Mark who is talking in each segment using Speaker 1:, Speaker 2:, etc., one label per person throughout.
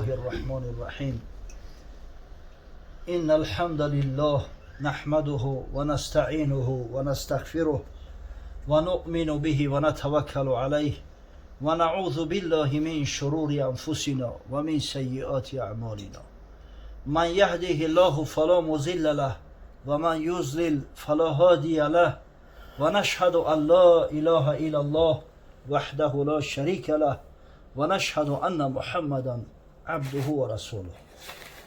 Speaker 1: الرحمن الرحيم إن الحمد لله نحمده ونستعينه ونستغفره ونؤمن به ونتوكل عليه ونعوذ بالله من شرور أنفسنا ومن سيئات أعمالنا من يهده الله فلا مضل له ومن يضلل فلا هادي له ونشهد أن لا إله إلا الله وحده لا شريك له ونشهد أن محمدا عبده ورسوله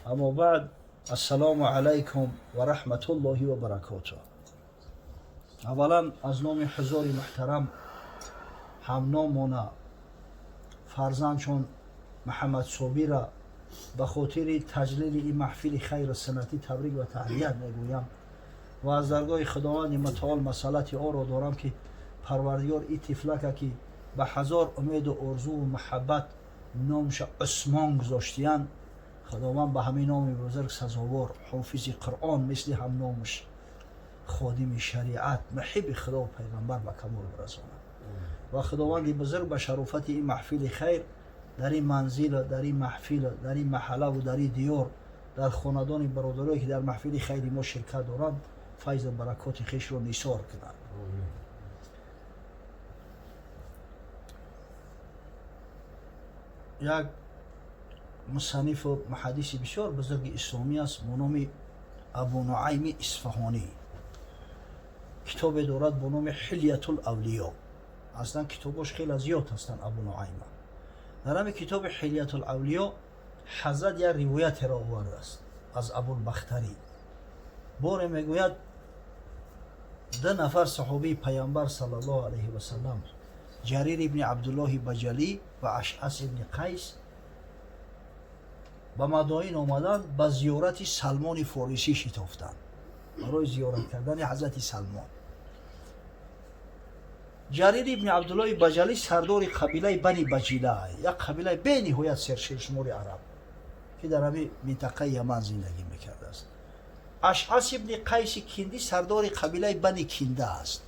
Speaker 1: أما بعد السلام عليكم ورحمة الله وبركاته. اولا از نام حضور محترم همنامона فرزندشون محمد صوبی را به خاطر تجلیل این محفل خیر سنتی تبریک و تهنیت میگویم و از درگاه خداوند متعال مسئلت او را دارم که پروردگار این طفلک که به هزار امید و آرزو و محبت номша Усмон гузоштиянд, Худованд ба ҳамин номи бузург сазовор, ҳофизи Қуръон мисли ҳамномаш, ходими шариат, муҳибби Худо пайғамбар ба камол бирасонад ва Худованди бузург ба шарофати ин маҳфили хайр дар ин манзил, дар ин маҳфил, дар ин маҳаллаву дар ин диёр, дар хонадони бародарое ки дар маҳфили хайри мо ширкат доранд, файзу баракоти хешро нисор кунад. Як мусаннифу муҳаддиси бисёр бузурги исломӣ аст бо номи Абу Нуайми Исфаҳонӣ. Китобе дорад бо номи Ҳилятул Авлиё. Аслан китобош хеле зиёд ҳастанд Абу Нуайма. Дар ҳамин китоби Ҳилятул Авлиё ҳазрат як ривоятеро овардааст аз Абулбахтарӣ. Боре мегӯяд, ду нафар саҳобии Пайғамбар саллаллоҳу алайҳи васаллам, Ҷарир ибни Абдуллоҳи Баҷалӣ ва Ашъас ибни Қайс, ба Мадоин омаданд, ба зиёрати Салмони Форисӣ шитофтанд барои зиёрат кардани ҳазрати Салмон. Ҷарир ибни Абдуллоҳи Баҷалӣ сардори қабилаи Бани Баҷила, як қабилаи бениҳоят сершумори араб ки дар ҳамин минтақаи Яман зиндагӣ мекардааст. Ашъас ибни Қайси Киндӣ сардори қабилаи Бани Кинда аст.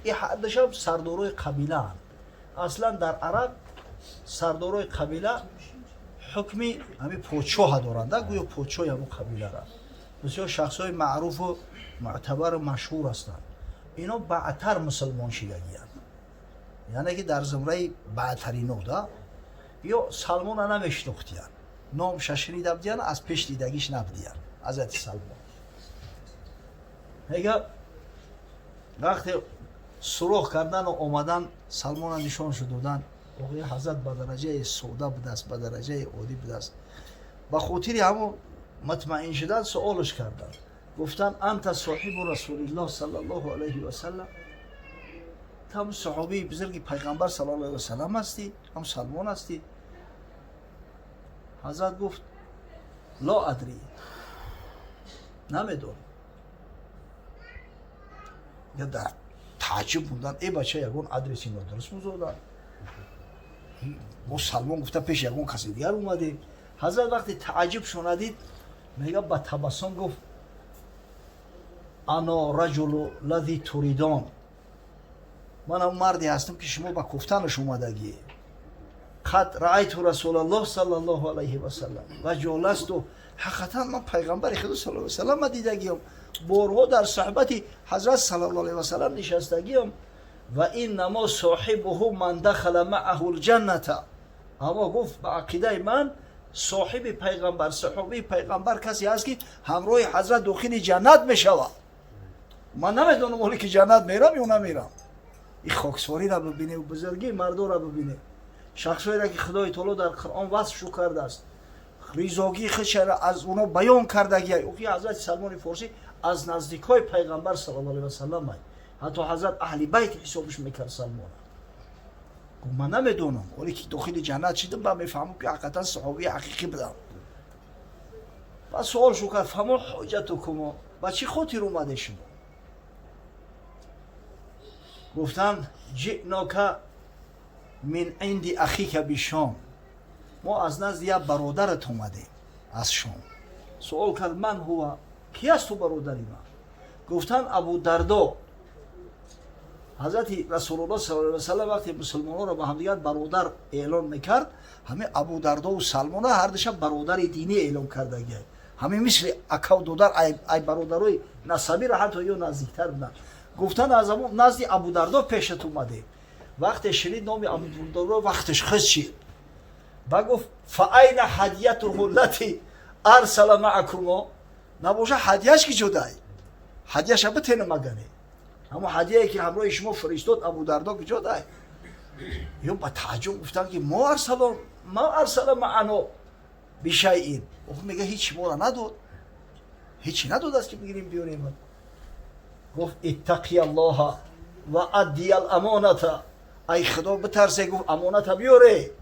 Speaker 1: Ин ҳардушам сардорои қабилаанд. Аслан дар араб сардорои қабила ҳукми ҳамин подшоҳа доранд, гӯё подшоҳи ҳамун қабилара. Бисёр шахсҳои маъруфу муътабару машҳур ҳастанд. Ино баъдтар мусулмон шидагиянд, яъне ки дар зумраи баъдтарино да ё Салмона намешинохтиянд, номша шунида будиянд, аз пеш дидагиш набудиянд ҳазрати Салмон. Мега, вақте суроғ кардану омадан, Салмона нишон шуд доданд. Оғои ҳазрат ба дараҷаи сода будааст, ба дараҷаи оддӣ будааст. Ба хотири ҳамон мутмаин шудан суолш карданд, гуфтанд: анта соҳибу расулиллоҳ саллаллоҳу алайҳи васаллам, ту ҳам саҳобии бузурги Пайғамбар саллаллоҳу алайҳи васаллам ҳастӣ, ҳам Салмон ҳастӣ? Ҳазрат гуфт: ло адри, намедонам. Дар тааҷҷуб мондан: э бача, ягон адреси нодуруст музодан, мо Салмон гуфта пеш ягон каси дигар омадем. Ҳазрат вақте тааҷҷубшона дид, мега, ба табассум гуфт: ана раҷулу лази туридон, ман ҳамон марде ҳастам ки шумо ба кофтанаш омадагӣ. Қад раайту расулаллоҳ саллаллоҳу алайҳи васаллам ва ҷоласту, ҳақиқатан ман Пайғамбари Худо саллаллоҳу алайҳи васаллама дидагиам, борҳо дар суҳбати ҳазрат саллаллоҳу алайҳи васаллам нишастагиам. Ва иннамо соҳибуҳу ман дахала маъаҳу лҷанната, аммо гуфт, ба ақидаи ман соҳиби Пайғамбар, саҳобии Пайғамбар касе ҳаст ки ҳамроҳи ҳазрат дохили ҷаннат мешавад. Ман намедонам ҳоле ки ҷаннат мерам ё намерам. Ин хоксориро бибине, бузургии мардоро бибине, шахсҳоеро ки Худои Таоло дар Қуръон васфшу кардааст, ризогии худшаро аз оно баён кардагия. Охи ҳазрати Салмони Форсӣ аз наздикҳои Пайғамбар саллаллоҳу алайҳи васаллам, ҳатто ҳазрат аҳли байт ҳисобш мекард Салмона. Гуфт: ман намедонам, ҳоле ки дохили ҷаннат шидам, ба мефаҳмам ки ҳақиқатан саҳобии ҳақиқӣ будам. Баъд суол шу кард: фамо ҳоҷатукумо, ба чӣ хотир омаде шумо? Гуфтанд: ҷиънока мин инди ахика бишом, мо аз назди як бародарат омадем аз Шом. Суол кард: ман ҳува, ки асту бародари ман? Гуфтанд: Абу Дардо. Ҳазрати Расулуллоҳ саллаллоҳу алайҳи васаллам вақте мусулмононро ба ҳамдигар бародар эълон мекард, ҳамин Абудардову Салмона ҳардуша бародари динӣ эълон кардагиай. Ҳамин мисли акаву додар, ай бародарои насабиро ҳатто ё наздиктар буданд. Гуфтан аз ҳамон назди Абудардо пешат омадем. Вақте шунид номи Абудардоро, вақташ хис шид. Ба гуфт: фаайна ҳадиятуҳу лати арсала маакумо, набоша ҳадияш ки ҷудай, ҳадияша битена магане, ҳамо ҳадияе ки ҳамроҳи шумо фиристод Абудардо ки ҷудай. Ё ба тааҷҷуб гуфтанд ки мо арсало ма арсала маано бишайин. Мега ҳеч моро надод, ҳечи надодааст ки бигирем биёрем. Гуфт: иттақи аллоҳа ва аддия амоната, ай худо битарсе, гуфт амоната биёре.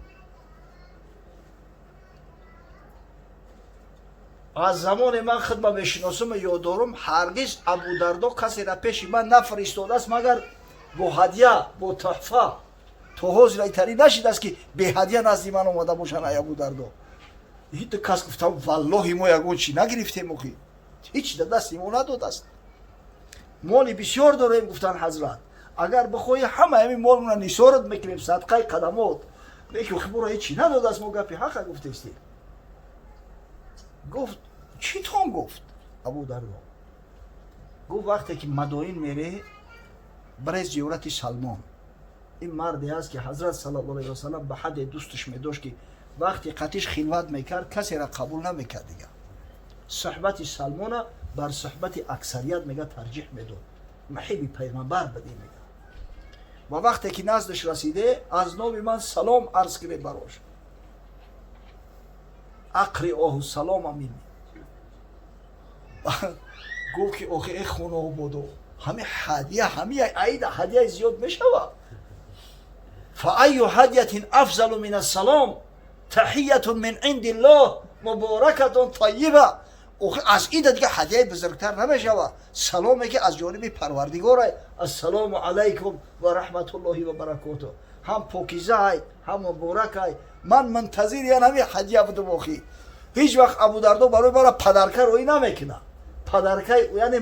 Speaker 1: Аз замоне ман худма мешиносам ёд дорам, ҳаргиз Абудардо касеро пеши ман нафиристодааст магар бо ҳадия, бо туҳфа. То ҳозир айтарӣ нашидааст ки беҳадия назди ман омада бошанд ай Абудардо. Ҳеҷ кас гуфтам валлоҳи мо ягон чи нагирифтем, охи ҳеч дар дасти мо надодааст. Моли бисёр дорем, гуфтан ҳазрат, агар бихоҳӣ ҳама ҳамин молмона нисорат мекунем, садқаи қадамот. Лекин охи моро ҳеч чи надодааст, мо гапи ҳақа гуфтестем. Гуфт чӣ тон? Гуфт Абудардо. Гуфт вақте ки Мадоин мере, барез зиёрати Салмон. Ин марде аст ки ҳазрат саллаллоҳу алайҳи васаллам ба ҳадде дӯсташ медошт ки вақте қатиш хилват мекард, касеро қабул намекард дигар. Суҳбати Салмона бар суҳбати аксарият мега тарҷиҳ медод. Маҳиби пайғамбар бадӣ мега. Ва вақте ки наздаш расиде, аз номи ман салом арз кунед барош. Ақри оҳу салома минни. Гуфт ки охи э хонаободо, ҳами ҳадия, ҳами аида ҳадияи зиёд мешавад. Фа айю ҳадиятин афзалу мин ассалом таҳиятун мин индиллоҳ муборакатун тайиба. Охи аз ида дига ҳадияи бузургтар намешавад. Саломе ки аз ҷониби Парвардигорай, ассалому алайкум ва раҳматуллоҳи ва баракотуҳ, ҳам покизаай, ҳам муборакай. Ман мунтазири ян ҳами ҳадия будум. Охи ҳеҷ вақт Абудардо барои мара падарка роӣ намекунад, падарка яъне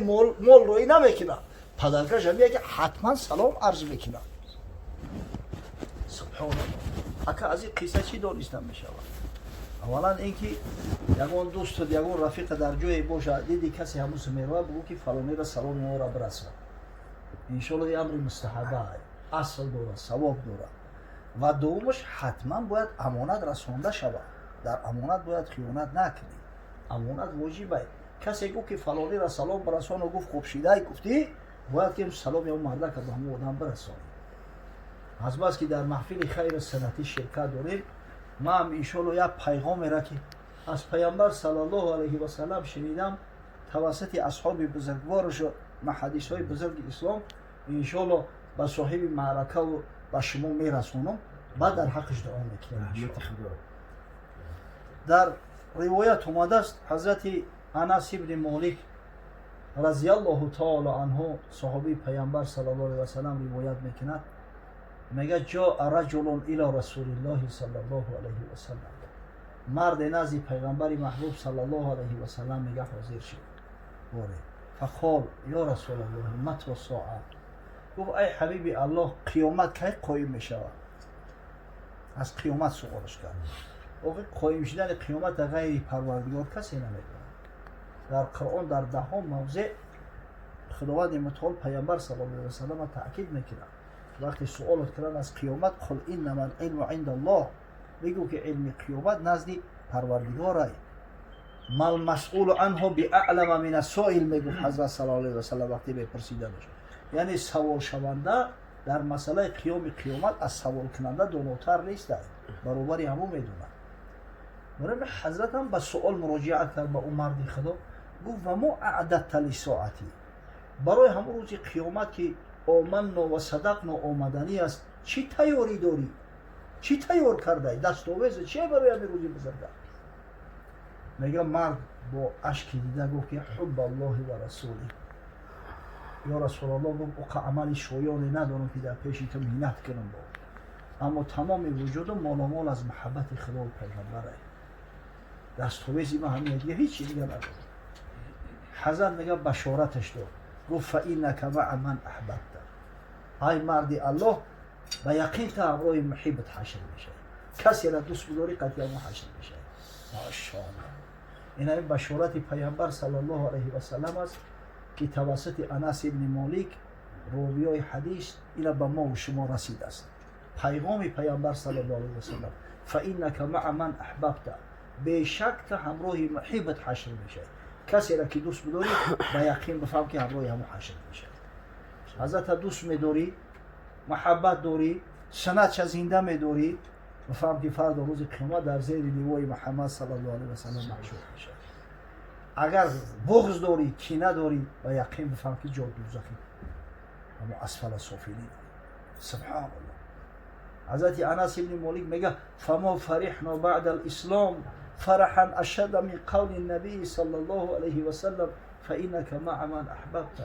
Speaker 1: мол роӣ намекунад, падаркаш ҳамия ки ҳатман салом арз мекунад. Субҳоналлоҳ. Ака аз ин қисса чӣ донистан мешавад? Аввалан ин ки ягон дӯстат, ягон рафиқа дар ҷое бошад, диди касе ҳамуз меравад, бугӯ ки фалонеро саломи моро бирасон. Иншоалло ин амри мустаҳаба асл дорад, савоб дорад. Ва дуввумаш, ҳатман бояд амонат расонда шавад. Дар амонат бояд хиёнат накунӣ. Амонат воҷибай. Касе гуфт ки фалонеро салом бирасону гуфт хуб шидай, гуфтӣ бояд ки саломи он мардака ба ҳамон одам бирасонӣ. Аз бас ки дар маҳфили хайри санатӣ ширкат дорем, ман иншоалло як пайғомеро ки аз пайғамбар саллаллоҳу алайҳи васаллам шунидам тавассути асҳоби бузургворушу ҳадисҳои бузурги ислом, иншоалло ба соҳиби маъракаву ба шумо мерасонам, баъд дар ҳаққаш дуо мекунем. Дар ривоят омадааст, ҳазрати Анас ибни Молик разияллоҳу таоло анҳу, соҳобии пайғамбар саллаллоҳу алайҳи васаллам, ривоят мекунад, мега ҷоа раҷулун ило расулиллоҳи саллаллоҳу алайҳи васаллам. Марде назди пайғамбари маҳбуб саллаллоҳу алайҳи васаллам мега ҳозир шуд. Боре фақол ё расулаллоҳи мато соа. Гуфт ай ҳабиби Аллоҳ, қиёмат кай қоим мешавад? Аз қиёмат суолаш кард. Охи қоим шудани қиёмата ғайри Парвардигор касе намедонад. Дар Қуръон дар даҳон мавзеъ Худованди мутаол пайғамбар саллаллоҳу алайҳи васаллама таъкид мекунад. Вақте суолот карданд аз қиёмат, қул иннама алилму индаллоҳ, бигӯ ки илми қиёмат назди Парвардигорай. Мал масъулу анҳу биаълама мин ассоил, мегуфт ҳазрат саллаллоҳу алайҳи васаллам вақте мепурсиданаш. Яъне саволшаванда дар масъалаи қиёми қиёмат аз саволкунанда донотар нест, баробари ҳамон медонад. Барои ҳазратам ба суол муроҷиат кард ба ӯ марди худо, гуфт ва мо аъдадта лисоати, барои ҳамон рӯзи қиёмат ки оманно ва садақно омаданӣ аст, чӣ тайёрӣ дорӣ, чӣ тайёр кардай, дастовезе чие барои ҳамин рӯзи бузурга? Мега мард бо ашки дида гуфт ки ҳуббаллоҳи ва расулӣ, ё расулаллоҳ, гуфт уқа амали шоёне надорам ки дар пеши ту миннат кунам бо, аммо тамоми вуҷудум моломол аз муҳаббати худову пайғамбарай, дастовези ман ҳамин, дига ҳеҷ чи дига надорам. Ҳазрат мега башораташ дод, гуфт фа иннака маа ман аҳбабта. Ай марди Аллоҳ, ба яқин та ҳамроҳи муҳиббат ҳашр мешавӣ. Касеро дӯст бидорӣ, қатъиян ҳашр мешавӣ. Машоаллоҳ, ин ҳамин башорати Пайғамбар саллаллоҳу алайҳи васаллам аст, ки тавассути Анас ибни Молик, ровиёи ҳадис, ина ба мо шумо расидааст. Пайғоми Пайғамбар саллаллоҳу алайҳи васаллам: فإنك مع من أحببت. Бешак та ҳамроҳи муҳиббат ҳашр мешавӣ. Касеро ки дӯст бидорӣ, ба яқин бифаҳм, ки ҳамроҳи ҳамон ҳашр мешавӣ. Ҳазрата дӯст медорӣ, муҳаббат дорӣ, суннатша зинда медорӣ, бифаҳм, ки фардо рӯзи қиёмат дар зери ливои Муҳаммад саллаллоҳу алайҳи васаллам маҳшур мешавӣ. Агар буғз дорӣ, кина дорӣ, ба яқин бифаҳм, ки ҷо дӯзахӣ, ҳамо أسفل سافلين. Субҳаналлоҳ. Ҳазрати Анас ибни Молик мега: فما فرحنا بعد الإسلام فرحا أشد من قول النبي صلى الله عليه وسلم فإنك مع من أحببت.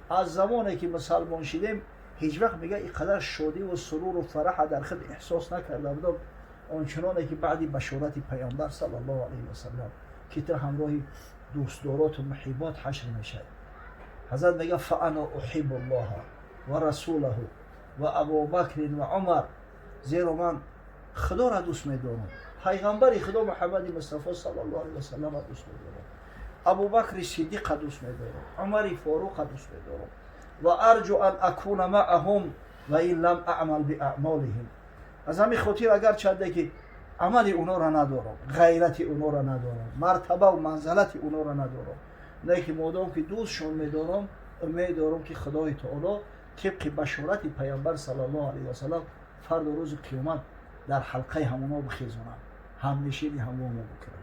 Speaker 1: Аз замоне ки мусалмон шидем, ҳеҷ вақт, мега, ин қадар шодиву суруру фараҳа дар худ эҳсос накарда будам, ончуноне ки баъди башорати Пайғамбар саллаллоҳу алайҳи васаллам, ки ту ҳамроҳи дӯстдороту муҳиббот ҳашр мешавӣ. Ҳазрат мега: فأنا أحب الله ورسوله وأبا بكر وعمر. Зеро ман Худоро дӯст медорам, Пайғамбари Худо Муҳаммади Мустафо саллаллоҳу алайҳи васаллама дӯст медорам, Абубакри Сиддиқа дӯст медорам, Умари Форуқа дӯст медорам. وأرجو أن أكون معهم وإن لم أعمل بأعمالهم. Аз ҳамин хотир, агарчанде ки амали унора надорам, ғайрати унора надорам, мартабаву манзалати унора надорам, не ки модом ки дӯстшон медорам, умед дорам, ки Худои Таоло тибқи башорати Пайғамбар саллаллоҳу алайҳи васаллам фардо рӯзи қиёмат дар ҳалқаи ҳамоно бихезонам, ҳамнишини ҳамоно бикунам.